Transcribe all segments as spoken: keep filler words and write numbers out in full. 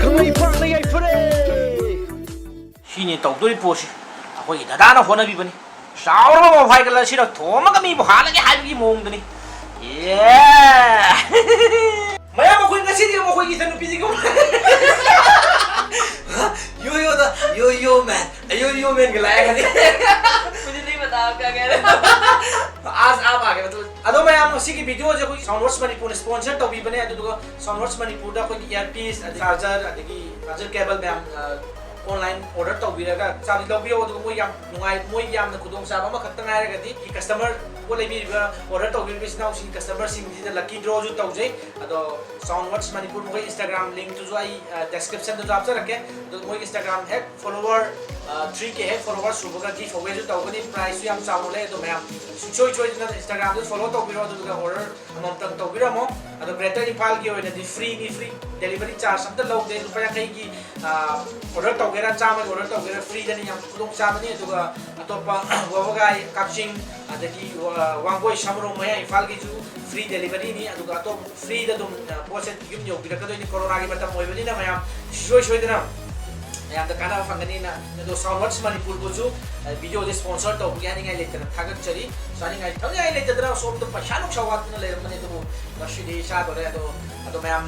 ꯀꯪꯂꯩꯄꯥꯛꯅ ꯌꯥꯏꯐꯔꯦ꯫ ꯁꯤꯅꯤ ꯇꯧꯗꯣꯔꯤ ꯄꯣꯠꯁꯤ꯫ ꯑꯩꯈꯣꯏꯒꯤ ꯗꯗꯥꯅ ꯍꯣꯠꯅꯕꯤꯕꯅꯤ꯫ ꯆꯥꯎꯔꯕ ꯃꯐꯥꯏꯒꯜ ꯑꯁꯤꯅ ꯊꯣꯝꯃꯒ ꯃꯤꯕꯨ ꯍꯥꯠꯂꯒꯦ ꯍꯥꯏꯕꯒꯤ ꯃꯑꯣꯡꯗꯅꯤ꯫ ꯌꯦ! ꯃꯌꯥꯝ, ꯑꯩꯈꯣꯏ ꯉꯁꯤꯗꯤ ꯑꯃꯨꯛ ꯑꯩꯈꯣꯏꯒꯤ ꯏꯆꯟꯅꯨꯄꯤꯁꯤꯒ ꯌꯣ ꯌꯣꯗ, ꯌꯣ ꯌꯣ ꯃꯦꯟ, ꯌꯣ ꯌꯣ ꯃꯦꯟꯒ ꯂꯥꯛꯑꯦ ꯈꯜꯂꯤ꯫ ꯃꯨꯖꯦ ꯅꯍꯤ ꯕꯇꯥ ꯀꯌꯥ ꯀꯍ ꯔꯍꯦ ꯍꯣ꯫ ꯑꯥꯖ ꯑꯥꯞ ꯑꯥꯒꯦ ꯃꯇꯂꯕ꯫ ꯑꯗꯣ ꯃꯌꯥꯝ, ꯉꯁꯤꯒꯤ ꯚꯤꯗꯤꯑꯣꯁꯦ ꯑꯩꯈꯣꯏ Soundworks ꯃꯅꯤꯄꯨꯔꯅ ꯁ꯭ꯄꯣꯟꯁꯔ ꯇꯧꯕꯤꯕꯅꯦ꯫ ꯑꯗꯨꯗꯨꯒ Soundworks ꯃꯅꯤꯄꯨꯔꯗ ꯑꯩꯈꯣꯏꯒꯤ ꯏꯌꯥꯔꯄꯤꯁ, ꯑꯗꯒꯤ ꯆꯥꯔꯖꯔ, ꯑꯗꯒꯤ ꯆꯥꯔꯖꯔ ꯀꯦꯕꯜ ꯃꯌꯥꯝ, ꯑ, ꯑꯣꯟꯂꯥꯏꯟ ꯑꯣꯔꯗꯔ ꯇꯧꯕꯤꯔꯒ ꯆꯥꯔꯖ ꯂꯧꯕꯤꯌꯣ꯫ ꯑꯗꯨꯒ ꯃꯣꯏ ꯌꯥꯝ ꯅꯨꯡꯉꯥꯏ, ꯃꯣꯏꯒꯤ ꯌꯥꯝꯅ ꯈꯨꯗꯣꯡꯆꯥꯕ ꯑꯃꯈꯛꯇ ꯉꯥꯏꯔꯒꯗꯤ, ꯀꯁꯇꯃꯔ, ꯄꯣꯠ ꯂꯩꯕꯤꯔꯤꯕ, ꯑꯣꯔꯗꯔ ꯇꯧꯕꯤꯔꯤꯕ ꯏꯆꯤꯟ ꯏꯅꯥꯎꯁꯤꯡ, ꯀꯁꯇꯃꯔꯁꯤꯡꯁꯤꯗ ꯂꯛꯀꯤ ꯗ꯭ꯔꯣꯁꯨ ꯇꯧꯖꯩ꯫ ꯑꯗꯣ Soundworks ꯃꯅꯤꯄꯨꯔ, ꯃꯈꯣꯏ Instagram ꯂꯤꯡꯛꯇꯨꯁꯨ ꯑꯩ, ꯑ, ꯗꯦꯁꯀ꯭ꯔꯤꯞꯁꯟꯗꯁꯨ ꯍꯥꯞꯆꯔꯛꯀꯦ꯫ ꯑꯗꯣ ꯃꯣꯏ Instagram ꯍꯦꯛ ꯐꯣꯂꯣꯋꯔ, ꯑ, ꯊ꯭ꯔꯤ ꯀꯦ ꯍꯦꯛ ꯐꯣꯂꯣꯋꯔ ꯁꯨꯕꯒ ꯒꯤꯐ ꯑꯋꯦꯁꯨ ꯇꯧꯒꯅꯤ꯫ ꯄ꯭ꯔꯥꯏꯁꯁꯨ ꯌꯥꯝ ꯆꯥꯎꯅ ꯂꯩ꯫ ꯑꯗꯣ ꯃꯌꯥꯝ ꯁꯨꯡꯁꯣꯏ ꯁꯣꯏꯗꯅ Instagramꯗ ꯐꯣꯂꯣ ꯇꯧꯕꯤꯔꯣ, ꯑꯗꯨꯗꯨꯒ ꯑꯣꯔꯗꯔ ꯑꯃꯃꯝꯇꯪ ꯇꯧꯕꯤꯔꯝꯃꯣ꯫ ꯑꯗꯣ Greater ꯏꯝꯐꯥꯜꯒꯤ ꯑꯣꯏꯅꯗꯤ ꯐ꯭ꯔꯤꯅꯤ, ꯐ꯭ꯔꯤ ꯗꯦꯂꯤꯚꯔꯤ ꯆꯥꯔꯖ ꯑꯝꯇ ꯂꯧꯗꯦ꯫ ꯂꯨꯄꯥ ꯌꯥꯡꯈꯩꯒꯤ, ꯑ, ꯑꯣꯔꯗꯔ ꯇꯧꯒꯦꯔꯥ, ꯆꯥꯝꯃꯒꯤ ꯑꯣꯔꯗꯔ ꯇꯧꯒꯦꯔꯥ, ꯐ꯭ꯔꯤꯗꯅꯤ, ꯌꯥꯝ ꯈꯨꯗꯣꯡꯆꯥꯕꯅꯤ꯫ ꯑꯗꯨꯒ ꯑꯇꯣꯞꯄ ꯋꯥꯕꯒꯥꯏ, ꯀꯛꯆꯤꯡ, ꯑꯗꯒꯤ, ꯑ, ꯋꯥꯡꯒꯣꯏ, ꯁꯃꯨꯔꯣꯡ ꯃꯌꯥ ꯏꯝꯐꯥꯜꯒꯤꯁꯨ ꯐ꯭ꯔꯤ ꯗꯦꯂꯤꯚꯔꯤꯅꯤ꯫ ꯑꯗꯨꯒ ꯑꯇꯣꯞꯄ ꯐ꯭ꯔꯤꯗ ꯑꯗꯨꯝ, ꯑ, ꯄꯣꯠꯁꯦ ꯌꯨꯝ ꯌꯧꯕꯤꯔꯛꯀꯗꯣꯏꯅꯤ꯫ ꯀꯣꯔꯣꯅꯥꯒꯤ ꯃꯇꯝ ꯑꯣꯏꯕꯅꯤꯅ ꯃꯌꯥꯝ ꯁꯨꯡꯁꯣꯏ ꯁꯣꯏꯗꯅ ꯃꯌꯥꯝꯗ ꯀꯥꯟꯅꯕ ꯐꯪꯒꯅꯤꯅ꯫ ꯑꯗꯣ Soundworks ꯃꯅꯤꯄꯨꯔꯕꯨꯁꯨ, ꯑ, ꯚꯤꯗꯤꯑꯣꯁꯦ ꯁ꯭ꯄꯣꯟꯁꯔ ꯇꯧꯕꯒꯤ ꯍꯥꯏꯅꯤꯡꯉꯥꯏ ꯂꯩꯇꯅ ꯊꯥꯒꯠꯆꯔꯤ꯫ ꯆꯥꯅꯤꯡꯉꯥꯏ ꯊꯛꯅꯤꯡꯉꯥꯏ ꯂꯩꯇꯗꯅ ꯁꯣꯝꯗ ꯄꯩꯁꯥ ꯅꯨꯡꯁꯥ ꯋꯥꯠꯇꯅ ꯂꯩꯔꯝꯕꯅꯤ, ꯑꯗꯨꯕꯨ ꯉꯁꯤꯗꯤ ꯆꯥꯗꯣꯔꯦ꯫ ꯑꯗꯣ, ꯑꯗꯣ ꯃꯌꯥꯝ,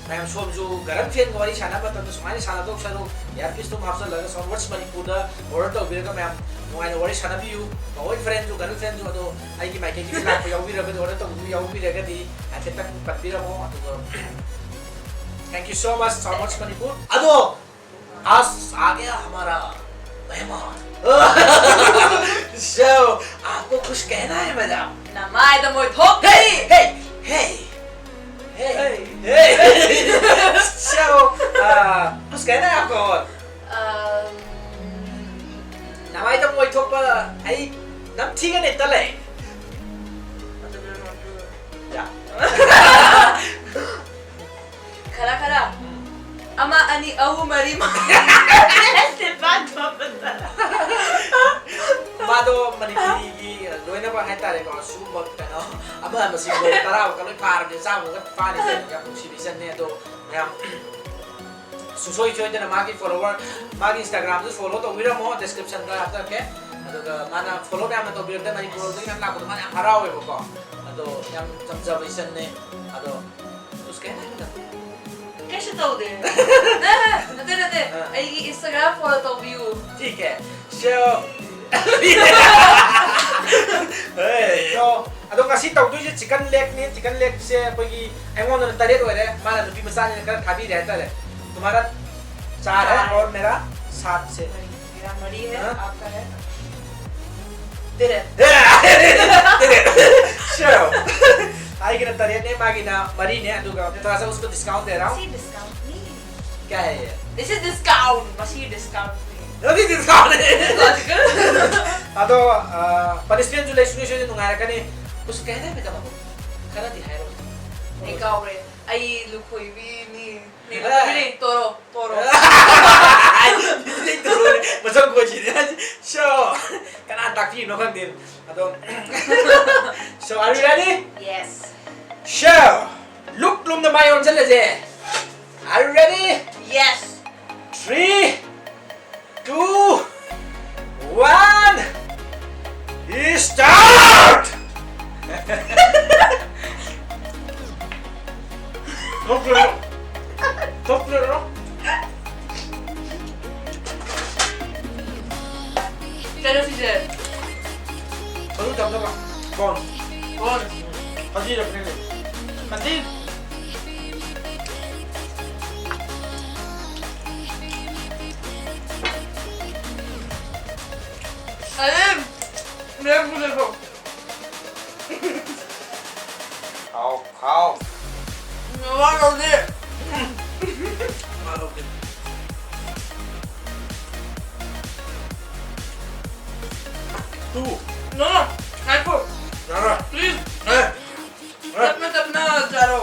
ꯃꯌꯥꯝ ꯁꯣꯝꯁꯨ ꯒꯔꯜ ꯐ꯭ꯔꯦꯟꯒ ꯋꯥꯔꯤ ꯁꯥꯟꯅꯕ ꯃꯇꯝꯗ ꯁꯨꯃꯥꯏꯅ ꯁꯥꯟꯅꯗꯧ ꯁꯔꯨꯛ, ꯏꯌꯥꯔꯄꯤꯁꯇꯨ ꯑꯃ ꯍꯥꯞꯆꯜꯂꯒ Soundworks ꯃꯅꯤꯄꯨꯔꯗ ꯑꯣꯔꯗꯔ ꯇꯧꯕꯤꯔꯒ ꯃꯌꯥꯝ ꯅꯨꯡꯉꯥꯏꯅ ꯋꯥꯔꯤ ꯁꯥꯟꯅꯕꯤꯌꯨ꯫ ꯕꯣꯏ ꯐ꯭ꯔꯦꯟꯁꯨ, ꯒꯔꯜ ꯐ꯭ꯔꯦꯟꯁꯨ, ꯑꯗꯣ ꯑꯩꯒꯤ ꯃꯥꯏꯀꯩꯗꯒꯤ ꯂꯥꯛꯄ ꯌꯥꯎꯕꯤꯔꯒꯗꯤ, ꯑꯣꯔꯗꯔ ꯇꯧꯕꯤꯕ ꯌꯥꯎꯕꯤꯔꯒꯗꯤ ꯍꯥꯏꯐꯦꯠꯇꯪ ꯄꯟꯕꯤꯔꯝꯃꯣ꯫ ꯑꯗꯨꯒ thank you so much, Soundworks Manipur. ꯑꯗꯣ आज आ गया हमारा मेहमान। So, आपको कुछ कहना है, मैडम? ꯅꯃꯥꯏꯗ ꯃꯣꯏ ꯊꯣꯛꯀꯅꯤ! Hey, hey, hey, hey, hey, hey. So, uh, कुछ कहना है आपको और? Um, ꯅꯃꯥꯏꯗ ꯃꯣꯏ ꯊꯣꯛꯄ ꯑꯩ ꯅꯝꯊꯤꯒꯅꯦ ꯇꯜꯂꯦ꯫ ꯌꯥ꯫ ꯈꯔ ꯈꯔ꯫ ꯑꯃ, ꯑꯅꯤ, ꯑꯍꯨꯝ, ꯃꯔꯤ, ꯃꯉꯥ꯫ ꯁꯦ ꯄꯥꯟꯊꯣꯛꯄꯗ꯫ ꯃꯥꯗꯣ ꯃꯅꯤꯄꯨꯔꯤꯒꯤ ꯂꯣꯏꯅꯃꯛ ꯍꯥꯏꯇꯥꯔꯦꯀꯣ, ꯁꯤꯒꯨꯝꯕ ꯀꯩꯅꯣ ꯑꯃ ꯑꯃꯁꯤꯡꯗꯣ ꯇꯔꯥꯃꯨꯛꯀ ꯂꯣꯏ ꯐꯥꯔꯕꯅꯦ, ꯆꯥꯝꯃꯨꯛꯀ ꯐꯥꯅꯤ ꯀꯩꯅꯣ꯫ ꯌꯥꯝ ꯅꯨꯡꯁꯤꯕ ꯏꯆꯟꯅꯦ꯫ ꯑꯗꯣ ꯃꯌꯥꯝ ꯁꯨꯡꯁꯣꯏ ꯁꯣꯏꯗꯅ ꯃꯥꯒꯤ follower, ꯃꯥꯒꯤ Instagram-ꯗꯨ follow ꯇꯧꯕꯤꯔꯝꯃꯣ, description-ꯗ ꯍꯥꯞꯆꯔꯛꯀꯦ꯫ ꯑꯗꯨꯒ ꯃꯥꯅ follow ꯃꯌꯥꯝꯅ ꯇꯧꯕꯤꯔꯛꯇꯅ ꯃꯅꯤꯄꯨꯔꯗꯒꯤ ꯃꯌꯥꯝ ꯂꯥꯛꯄꯗꯣ ꯃꯥꯅ ꯌꯥꯝ ꯍꯔꯥꯎꯋꯦꯕꯀꯣ꯫ ꯑꯗꯣ ꯌꯥꯝ ꯆꯝꯖꯕ ꯏꯆꯟꯅꯦ꯫ ꯑꯗꯣ ꯎꯁ, ꯀꯩ ꯍꯥꯏꯅꯤ? ꯀꯩꯁꯨ ꯇꯧꯗꯦ꯫ ꯅꯠꯇꯦ, ꯅꯠꯇꯦ꯫ ꯑꯥ꯫ ꯑꯩꯒꯤ Instagram follow ꯇꯧꯕꯤꯌꯨ꯫ ठीक है, so꯫ ꯍꯦ꯫ So, ꯑꯗꯣ ꯉꯁꯤ ꯇꯧꯗꯣꯏꯁꯦ chicken leg-ꯅꯤ꯫ Chicken leg-ꯁꯦ ꯑꯩꯈꯣꯏꯒꯤ, ꯑꯩꯉꯣꯟꯗꯅ ꯇꯔꯦꯠ ꯑꯣꯏꯔꯦ, ꯃꯥꯅ ꯅꯨꯄꯤ ꯃꯆꯥꯅꯤꯅ ꯈꯔ ꯊꯥꯕꯤꯔꯦ ꯍꯥꯏꯇꯥꯔꯦ꯫ तुम्हारा चार है और मेरा सात से। मेरा मरी है, हाँ? आपका है? तेरे। तेरे। So, ꯑꯩꯒꯤꯅ ꯇꯔꯦꯠꯅꯦ, ꯃꯥꯒꯤꯅ ꯃꯔꯤꯅꯦ, ꯑꯗꯨꯒ थोड़ा सा उसको discount दे रहा हूँ। ꯃꯁꯤ discount ꯅꯤ꯫ क्या है ये? This is discount. ꯃꯁꯤ discount ꯅꯤ꯫ ꯅꯪꯗꯤ discount ꯅꯤ꯫ Logical. ꯑꯗꯣ, ꯑ, punishment-ꯁꯨ ꯂꯩ, ꯁꯨꯡꯂꯩ ꯁꯣꯏꯗꯅ ꯅꯨꯡꯉꯥꯏꯔꯛꯀꯅꯤ꯫ कुछ कहना है बेटा बाबू? ꯈꯔꯗꯤ ꯍꯥꯏꯔꯣ꯫ ꯑꯩ ꯀꯥꯎꯔꯦ꯫ ꯑꯩ ꯂꯨꯈꯣꯏꯕꯤꯅꯤ꯫ ꯅꯦ, ꯑꯦ꯫ ꯂꯨꯈꯣꯏꯕꯤꯅꯦ꯫ ꯇꯣꯔꯣ, ꯇꯣꯔꯣ꯫ ꯃꯁꯛ ꯀꯣꯏꯁꯤꯗꯤ꯫ So, ꯀꯅꯥ ꯇꯥꯛꯄꯤꯔꯤꯅꯣ ꯈꯪꯗꯦ꯫ ꯑꯗꯣ, so, are you ready? Yes. So, look ꯂꯨꯝꯅ ꯃꯥꯏ ꯑꯣꯟꯁꯤꯜꯂꯁꯦ꯫ Are you ready? Yes. Three, two, one, start! ꯊꯣꯛꯇ꯭ꯔꯦ꯫ ꯊꯣꯛꯇ꯭ꯔꯦ꯫ ꯀꯩꯅꯣ ꯁꯤꯁꯦ? ꯃꯔꯨ ꯊꯝꯅꯕ꯫ Corn꯫ Corn꯫ ꯐꯗꯤꯅ ꯐ꯭ꯔꯦꯟ꯫ ꯐꯗꯤ꯫ ꯑꯗꯨꯝ ꯂꯦꯝꯕꯨ ꯂꯦꯝꯍꯧ꯫ ꯍꯥꯎ, ꯍꯥꯎ꯫ ꯃꯋꯥ ꯂꯧꯗꯦ꯫ ꯃꯋꯥ ꯂꯧꯗꯦ꯫ Two꯫ No, no, ꯉꯥꯏꯈꯣ꯫ ꯌꯥꯔꯣꯏ꯫ Please꯫ ꯑꯦ꯫ ꯇꯞꯅ ꯇꯞꯅ ꯆꯥꯔꯣ꯫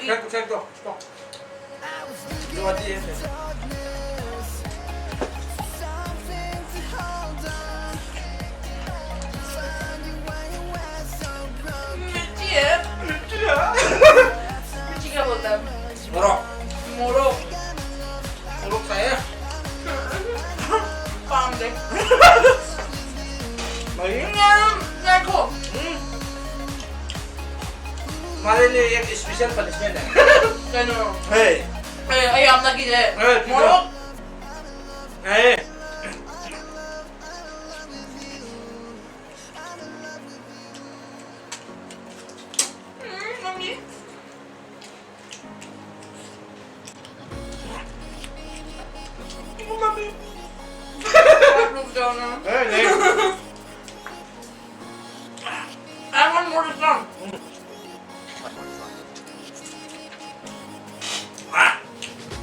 Exacto, exacto. No. Yo a ti, eh. मिर्ची है। मिर्ची है। मिर्ची क्या बोलता है? मोरो। मोरो। मोरो खाए। पाम दे। भाई। देखो। हम्म। तुम्हारे लिए एक स्पेशल पनिशमेंट है। कहने दो। हे। ए, ए, हम ना कीजिए। ए, मोरो। ए। हम्म, मम्मी। मम्मी। रुक जाओ ना। ए, नहीं। I want more fun. हाँ,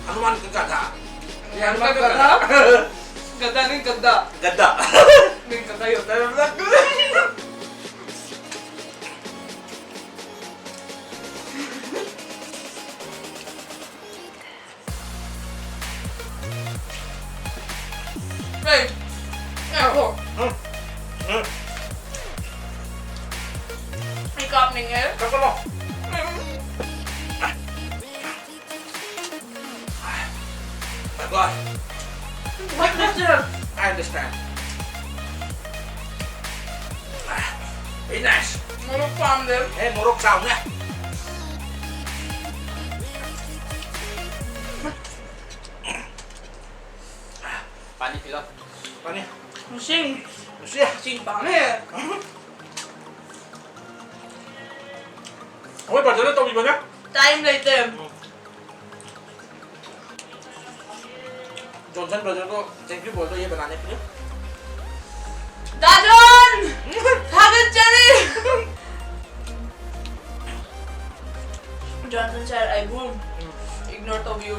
हनुमान का गधा। ये हनुमान का गधा? गधा। गधा नहीं, गद्दा। गद्दा। नहीं, गधा ही होता है, मतलब। Hey, hey, oh. Hmm. Hmm. Ikaw, Miguel. Kaso mo? Hmm. My God. What the hell? I understand. Very nice. Murok pa ang dem. Eh, murok sa una. Pani pila. Pani. Sing. Siya. Sing pa kami. Ako, brother, ito, iba na? Time later. Johnson brother को thank you बोल दो, ये बनाने के लिए। दादन! दादन चली! Johnson sir, I boom. Ignore to view.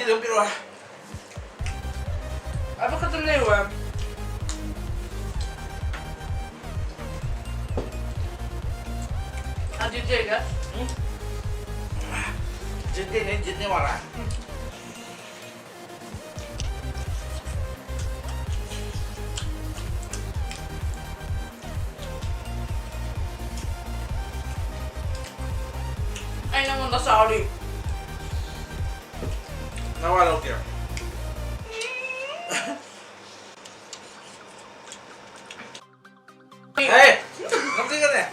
ꯑꯗꯨꯝ ꯄꯤꯔꯛꯑꯣ꯫ ꯑꯗꯨ ꯈꯛꯇ ꯂꯩꯔꯣ꯫ ꯑꯗꯨꯗꯤ ꯑꯩꯒ꯫ ꯎꯝ꯫ ꯖꯤꯠꯇꯤ ꯅꯦ, ꯖꯤꯠꯅꯦ ꯋꯥꯔꯥ꯫ ꯎꯝ꯫ ꯑꯩ ꯅꯉꯣꯟꯗ ꯆꯥꯎꯔꯤ꯫ ꯅꯋꯥ ꯂꯧꯗꯦ꯫ ꯍꯦ! ꯅꯝꯊꯤꯒꯅꯦ꯫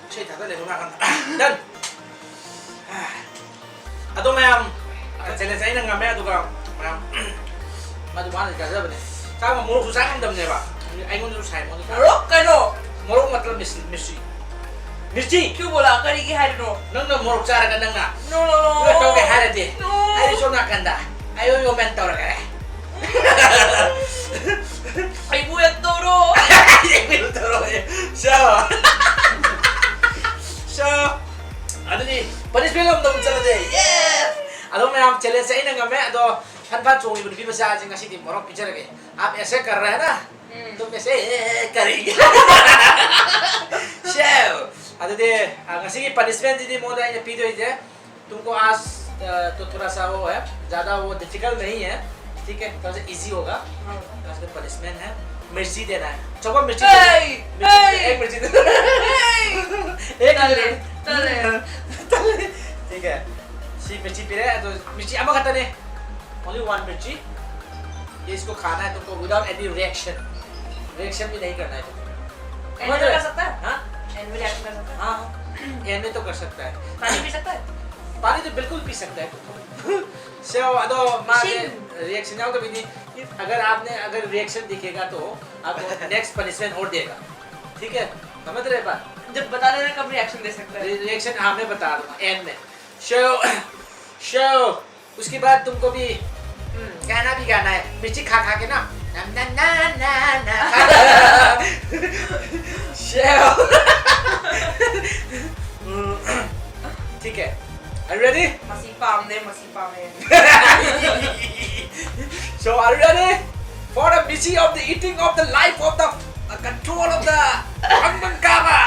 ꯏꯁꯩ ꯊꯥꯗ ꯂꯩꯕ ꯉꯥꯛꯇ꯫ Done! ꯑꯗꯣ ꯃꯌꯥꯝ, challenge ꯑꯩꯅ ꯉꯝꯃꯦ, ꯑꯗꯨꯒ ꯃꯌꯥꯝ, ꯃꯗꯨ ꯃꯥꯅ ꯆꯥꯖꯕꯅꯦ꯫ ꯆꯥꯕ ꯃꯣꯔꯣꯛꯁꯨ ꯆꯥ ꯉꯝꯗꯕꯅꯦꯕ꯫ ꯑꯩꯉꯣꯟꯗꯁꯨ ꯁꯥꯏ, ꯃꯉꯣꯟꯗꯁꯨ ꯁꯥꯏ꯫ ꯃꯣꯔꯣꯛ ꯀꯩꯅꯣ? ꯃꯣꯔꯣꯛ ꯃꯇꯜ ꯃꯤꯁꯤ, ꯃꯤꯁꯤ꯫ ꯃꯤꯔꯆꯤ꯫ ꯀ꯭ꯌꯨ ꯕꯣꯂꯥ, ꯀꯔꯤꯒꯤ ꯍꯥꯏꯔꯤꯅꯣ? ꯅꯪꯅ ꯃꯣꯔꯣꯛ ꯆꯥꯔꯒ ꯅꯪꯅ No, no, no, no. ꯅꯣꯏ ꯇꯧꯒꯦ ꯍꯥꯏꯔꯗꯤ, No. ꯑꯩ ꯁꯣꯝ ꯅꯥꯀꯟꯗ ꯑꯌꯣ ꯌꯣꯃꯦꯟ ꯇꯧꯔꯒꯦ꯫ ꯑꯩꯕꯨ ꯍꯦꯛ ꯇꯧꯔꯣ꯫ ꯑꯩꯕꯨ ꯇꯧꯔꯣ꯫ So, so, ꯑꯗꯨꯗꯤ punishment ꯂꯣꯝꯗ ꯑꯃꯨꯛ ꯆꯠꯂꯁꯦ꯫ Yes! ꯑꯗꯣ ꯃꯌꯥꯝ, challenge ꯑꯩꯅ ꯉꯝꯃꯦ꯫ ꯑꯗꯣ ꯐꯟ ꯐꯟ ꯆꯣꯡꯉꯤꯕ ꯅꯨꯄꯤ ꯃꯆꯥꯁꯦ ꯉꯁꯤꯗꯤ ꯃꯣꯔꯣꯛ ꯄꯤꯖꯔꯒꯦ꯫ आप ऐसे कर रहे हैं ना? ꯎꯝ꯫ तुम ऐसे करेंगे। So, ꯑꯗꯨꯗꯤ, ꯑ, ꯉꯁꯤꯒꯤ punishment ꯁꯤꯗꯤ ꯃꯉꯣꯟꯗ ꯑꯩꯅ ꯄꯤꯗꯣꯏꯁꯦ, तुमको आज, अ, तो थोड़ा सा वो है, ज़्यादा वो difficult नहीं है, ठीक है? थोड़ा सा easy होगा। हाँ। आज का punishment है, मिर्ची देना है। चौपा मिर्ची दे दो। Hey! मिर्ची दे दो। Hey! एक मिर्ची दे दो। Hey! एक तले, मिर्ची। तले। तले। ठीक है। ꯁꯤ ꯃꯤꯔꯆꯤ ꯄꯤꯔꯦ, ꯑꯗꯣ ꯃꯤꯔꯆꯤ ꯑꯃꯈꯛꯇꯅꯦ꯫ Only one मिर्ची। ये इसको खाना है तुमको without any reaction। Reaction भी नहीं करना है तुमको। एनवी समझ रहे? कर सकता है? हाँ? एनवी रिएक्शन कर सकता है? हाँ, हाँ। एनवी तो कर सकता है। पानी पी सकता है? पानी तो बिल्कुल पी सकता है तुमको। So, ꯑꯗꯣ ꯃꯥꯁꯦ ꯏꯁꯤꯡ꯫ Reaction ꯌꯥꯎꯗꯕꯤꯅꯤ꯫ If, अगर आपने, अगर reaction दिखेगा तो आपको next punishment और देगा। ठीक है? समझ रहे बात? जब बता देना कब रिएक्शन दे सकता है। Re-, reaction हाँ, मैं बता दूंगा, एंड में। So, so, उसके बाद तुमको भी, हम्म, गाना भी गाना है। मिर्ची खा खा के ना, Na, na, na, na. Shell. ठीक है, are you ready? ꯃꯁꯤ ꯄꯥꯝꯗꯦ, ꯃꯁꯤ ꯄꯥꯝꯃꯦ꯫ So, are you ready for the busy of the eating of the life of the, uh, control of the ꯍꯪꯕꯪ ꯀꯥꯕ?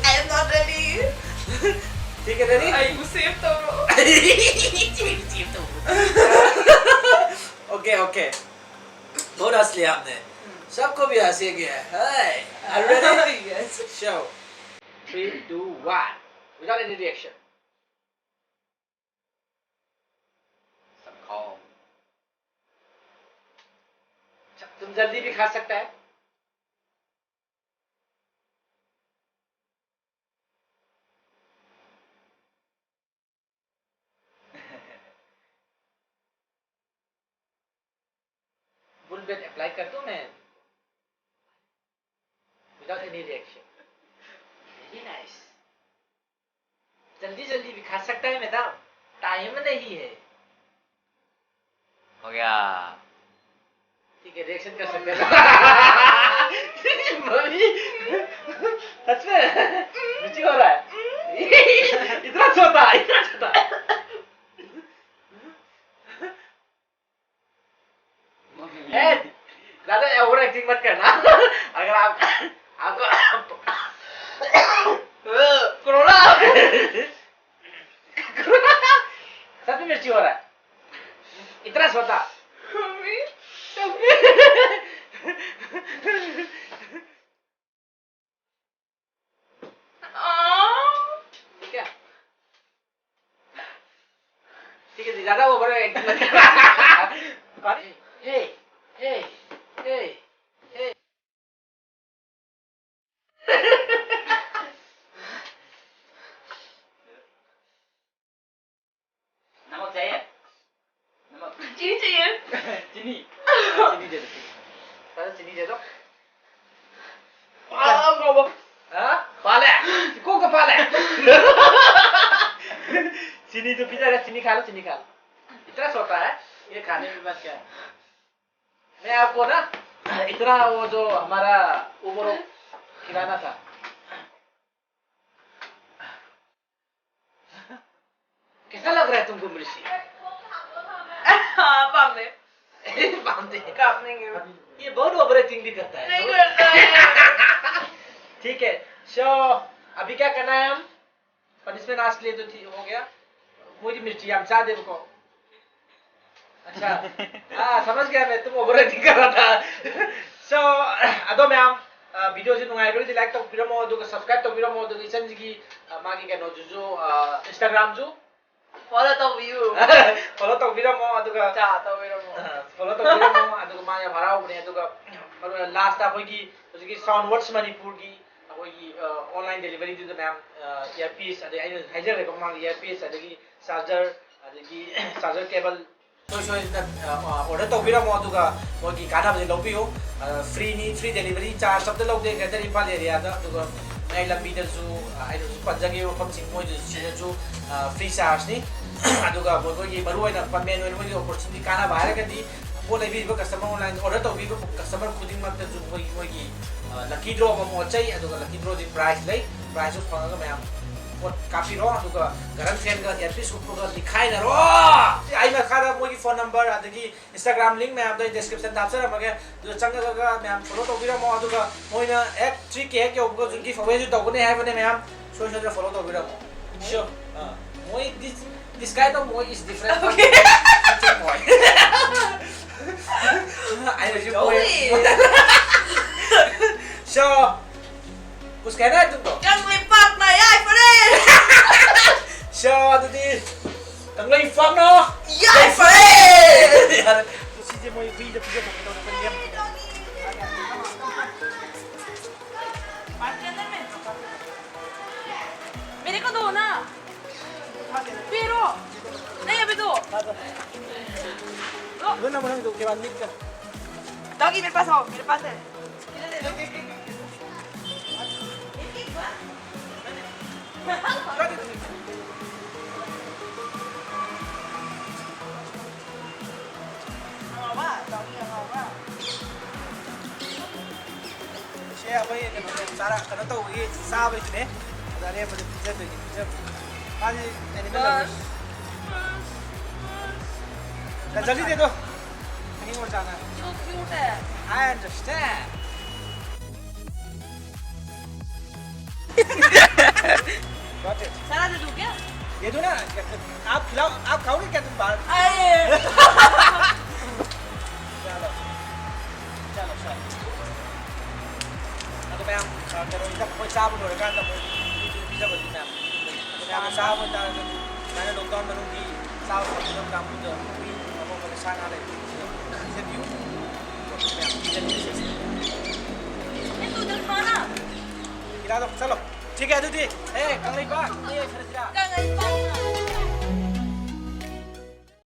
I am not ready. ठीक है, ready? ꯑꯩꯕꯨ save ꯇꯧꯔꯣ꯫ Okay, okay. बहुत हंस लिया हमने। सबको भी हंसी गया है। Are you ready? Yes. Show. Three, two, one. Without any reaction. Some calm. तुम जल्दी भी खा सकता है। Full bed apply कर दूं मैं? Without any reaction. Very nice. जल्दी जल्दी भी खा सकता है मैडम, टाइम नहीं है। हो गया। ठीक है, रिएक्शन कर सकते हैं। भाभी, सच में मिर्ची हो रहा है। इतना छोटा, इतना छोटा। ए, ज्यादा ओवर एक्टिंग मत करना। अगर आप, आपको कोरोना, कोरोना, सच में मिर्ची हो रहा है, इतना छोटा। मम्मी, क्या? ठीक है जी, ज्यादा ओवर एक्टिंग मत करना। कौन? हे, हे, हे, हे। नमक चाहिए? नमक। चीनी चाहिए। चीनी। चीनी दे दो। दादा, चीनी दे दो। आ, बाबा। हाँ? पाले। कौन का पाले? चीनी तो पीता है, चीनी खा लो, चीनी खा लो। इतना छोटा है, ये खाने में बस क्या है? मैं आपको ना इतना वो जो हमारा उमर खिलाना था। कैसा लग रहा है तुमको मृषि? हाँ, पामदे। पामदे। कापने के। ये बहुत ओवर एक्टिंग भी करता है। नहीं करता है। ठीक है, सो अभी क्या करना है हम? पनिशमेंट आज के लिए तो ठीक हो गया। मुझे मिर्ची हम चाह दे को। अच्छा, हाँ, समझ गया मैं, तुम ओवर एक्टिंग कर रहा था। सो ꯑꯗꯣ ꯃꯌꯥꯝ, ꯚꯤꯗꯤꯑꯣꯁꯤ ꯅꯨꯡꯉꯥꯏꯔꯒꯗꯤ ꯂꯥꯏꯛ ꯇꯧꯕꯤꯔꯝꯃꯣ, ꯑꯗꯨꯒ ꯁꯕꯁꯀ꯭ꯔꯥꯏꯕ ꯇꯧꯕꯤꯔꯝꯃꯣ, ꯑꯗꯨꯒ ꯏꯆꯟꯁꯤꯒꯤ ꯃꯥꯒꯤ ꯀꯩꯅꯣꯗꯨꯁꯨ, ꯏꯟꯁꯇꯥꯒ꯭ꯔꯥꯝꯁꯨ ꯐꯣꯂꯣ ꯇꯧꯕꯤꯌꯨ꯫ ꯐꯣꯂꯣ ꯇꯧꯕꯤꯔꯝꯃꯣ, ꯑꯗꯨꯒ ꯆꯥ ꯇꯧꯕꯤꯔꯝꯃꯣ꯫ ꯐꯣꯂꯣ ꯇꯧꯕꯤꯔꯝꯃꯣ, ꯑꯗꯨꯒ ꯃꯥ ꯌꯥꯝ ꯍꯔꯥꯎꯕꯅꯦ꯫ ꯑꯗꯨꯒ ꯃꯔꯨ ꯂꯥꯁꯇ ꯑꯩꯈꯣꯏꯒꯤ ꯍꯧꯖꯤꯛꯀꯤ ꯁꯥꯎꯟ ꯋꯥꯔꯗꯁ ꯃꯅꯤꯄꯨꯔꯒꯤ ꯑꯩꯈꯣꯏꯒꯤ ꯑꯣꯟꯂꯥꯏꯟ ꯗꯦꯂꯤꯚꯔꯤꯗꯨꯗ ꯃꯌꯥꯝ ꯏꯌꯥꯔꯄꯤꯁ, ꯑꯗꯩ ꯑꯩꯅ ꯍꯥꯏꯖꯈ꯭ꯔꯦꯀꯣ ꯃꯃꯥꯡꯗ, ꯏꯌꯥꯔꯄꯤꯁ, ꯑꯗꯒꯤ ꯆꯥꯔꯖꯔ, ꯑꯗꯒꯤ ꯆꯥꯔꯖꯔ ꯀꯦꯕꯜ, ꯁꯣꯏ ꯁꯣꯏꯗꯅ ꯑꯣꯔꯗꯔ ꯇꯧꯕꯤꯔꯝꯃꯣ꯫ ꯑꯗꯨꯒ ꯃꯣꯏꯒꯤ ꯀꯥꯟꯅꯕꯁꯦ ꯂꯧꯕꯤꯌꯨ꯫ ꯐ꯭ꯔꯤꯅꯤ, ꯐ꯭ꯔꯤ ꯗꯦꯂꯤꯚꯔꯤ ꯆꯥꯔꯖ ꯑꯝꯇ ꯂꯧꯗꯦ ꯒ꯭ꯔꯦꯇꯔ ꯏꯝꯐꯥꯜ ꯑꯦꯔꯤꯌꯥꯗ꯫ ꯑꯗꯨꯒ ꯃꯌꯥꯏ ꯂꯝꯕꯤꯗꯁꯨ, ꯑꯩꯅ ꯍꯧꯖꯤꯛ ꯄꯟꯖꯈꯤꯕ ꯃꯐꯝꯁꯤꯡ, ꯃꯣꯏꯗꯁꯨ ꯁꯤꯗꯁꯨ ꯐ꯭ꯔꯤ ꯆꯥꯔꯖꯅꯤ꯫ ꯑꯗꯨꯒ ꯃꯣꯏꯒꯤ ꯃꯔꯨꯑꯣꯏꯅ ꯃꯦꯟ ꯑꯣꯏꯅ ꯃꯣꯏꯒꯤ ꯑꯣꯄꯣꯔꯆꯨꯅꯤꯇꯤ ꯀꯥꯟꯅꯕ ꯍꯥꯏꯔꯒꯗꯤ ꯄꯣꯠ ꯂꯩꯕꯤꯔꯤꯕ ꯀꯁꯇꯃꯔ, ꯑꯣꯟꯂꯥꯏꯟ ꯑꯣꯔꯗꯔ ꯇꯧꯕꯤꯕ ꯀꯁꯇꯃꯔ ꯈꯨꯗꯤꯡꯃꯛꯇꯁꯨ ꯃꯣꯏꯒꯤ, ꯃꯣꯏꯒꯤ ꯂꯛꯀꯤ ꯗ꯭ꯔꯣ ꯑꯃ ꯑꯣꯠꯆꯩ꯫ ꯑꯗꯨꯒ ꯂꯛꯀꯤ ꯗ꯭ꯔꯣꯗꯤ ꯄ꯭ꯔꯥꯏꯖ ꯂꯩ, ꯄ꯭ꯔꯥꯏꯖꯁꯨ ꯐꯪꯉꯒ ꯃꯌꯥꯝ ꯄꯣꯠ ꯀꯥꯞꯄꯤꯔꯣ꯫ ꯑꯗꯨꯒ ꯒꯔꯜ ꯐ꯭ꯔꯦꯟꯒ ꯏꯌꯥꯔꯄꯤꯁ ꯎꯞꯄꯒ ꯂꯤꯈꯥꯏꯅꯔꯣ꯫ ꯑꯩ ꯃꯈꯥꯗ ꯃꯣꯏꯒꯤ ꯐꯣꯟ ꯅꯝꯕꯔ ꯑꯗꯒꯤ ꯏꯟꯁꯇꯥꯒ꯭ꯔꯥꯝ ꯂꯤꯡ ꯃꯌꯥꯝꯗꯣ ꯑꯩ ꯗꯤꯁꯀ꯭ꯔꯤꯞꯁꯟꯗ ꯍꯥꯞꯆꯔꯝꯃꯒꯦ꯫ ꯑꯗꯨꯗ ꯆꯪꯉꯒ ꯃꯌꯥꯝ ꯐꯣꯂꯣ ꯇꯧꯕꯤꯔꯝꯃꯣ꯫ ꯑꯗꯨꯒ ꯃꯣꯏꯅ ꯍꯦꯛ ꯊ꯭ꯔꯤ ꯀꯦ ꯍꯦꯛ ꯌꯧꯕꯒꯁꯨ ꯒꯤꯐ ꯑꯋꯦꯁꯨ ꯇꯧꯒꯅꯤ ꯍꯥꯏꯕꯅꯦ ꯃꯌꯥꯝ, ꯁꯣꯏ ꯁꯣꯏꯗꯅ ꯐꯣꯂꯣ ꯇꯧꯕꯤꯔꯝꯃꯣ꯫ ꯁꯤꯌꯣ꯫ ꯑꯥ, ꯃꯣꯏ ꯗꯤꯁ ꯗꯤꯁꯀ꯭ꯔꯥꯏꯕ ꯇꯧꯕ ꯃꯣꯏ ꯏꯁ ꯗꯤꯐ꯭ꯔꯦꯟ꯫ Okay. ꯑꯩꯅꯁꯨ ꯃꯣꯏ ꯁꯣ ꯎꯁꯀꯦꯅ ꯑꯗꯨꯝꯗꯣ꯫ ꯀꯪꯂꯩꯄꯥꯛꯅ ꯌꯥꯏꯐꯔꯦ꯫ ꯁꯣ ꯑꯗꯨꯗꯤ ꯀꯪꯂꯩꯄꯥꯛꯅ ꯌꯥꯏꯐꯔꯦ꯫ ꯌꯥꯔꯦ꯫ ꯁꯤꯁꯦ ꯃꯣꯏ ꯍꯨꯏꯗ ꯄꯤꯖꯊꯣꯛꯀꯦ ꯇꯧꯅꯤ꯫ मेरे को दो ना। पीरो। नहीं, अभी दो। दोनों मना दो के बाद निकल। डॉगी, मेरे पास आओ, मेरे पास है। ꯀꯩꯅꯣ ꯇꯧꯕꯒꯤ ꯆꯥꯕꯩꯗꯨꯅꯦ꯫ ꯑꯗ ꯑꯔꯦꯝꯕꯗ ꯄꯤꯖꯗꯣꯏꯅꯤ, ꯄꯤꯖꯕ꯫ ꯃꯥꯗꯤ animal lover꯫ ꯀꯟꯖꯜꯂꯤꯗꯦꯗꯣ꯫ ꯍꯌꯦꯡ ꯑꯣꯖꯥꯅ꯫ So cute है। I understand। Got it। सारा दे दूँ क्या? ये दो ना, आप खिलाओ, आप खाओगे क्या तुम बाहर? अरे। चलो, चलो, चलो। ꯑꯗꯣ ꯃꯌꯥꯝ, ꯑ, ꯀꯩꯅꯣ, ꯍꯤꯗꯥꯛ ꯑꯩꯈꯣꯏ ꯆꯥꯕ ꯂꯣꯏꯔꯀꯥꯟꯗ ꯑꯃꯨꯛ ꯄꯤꯖꯕꯒꯤ ꯃꯌꯥꯝ꯫ ꯑꯗꯣ ꯃꯌꯥꯝꯅ ꯆꯥꯕ ꯑꯣꯏꯇꯥꯔꯒꯗꯤ, ꯁꯨꯃꯥꯏꯅ lockdown ꯃꯅꯨꯡꯒꯤ ꯆꯥꯕ ꯐꯪꯗꯕ ꯀꯥꯡꯕꯨꯗ ꯑꯩꯈꯣꯏ ꯑꯍꯣꯡꯕꯗ ꯁꯥ ꯉꯥ ꯂꯩꯕꯁꯤꯡꯁꯦ ꯄꯤꯖꯕꯤꯌꯨ꯫ ꯃꯌꯥꯝ ꯄꯤꯖꯅꯤꯡꯉꯤꯁꯦ꯫ ꯏꯔꯥꯗꯣ, ꯆꯠꯂꯣ꯫ ꯊꯤꯀꯦ ꯑꯗꯨꯗꯤ꯫ ꯑꯦ, ꯀꯪꯂꯩꯄꯥꯛ, ꯑꯦ, ꯁꯔꯁꯤꯔꯥ꯫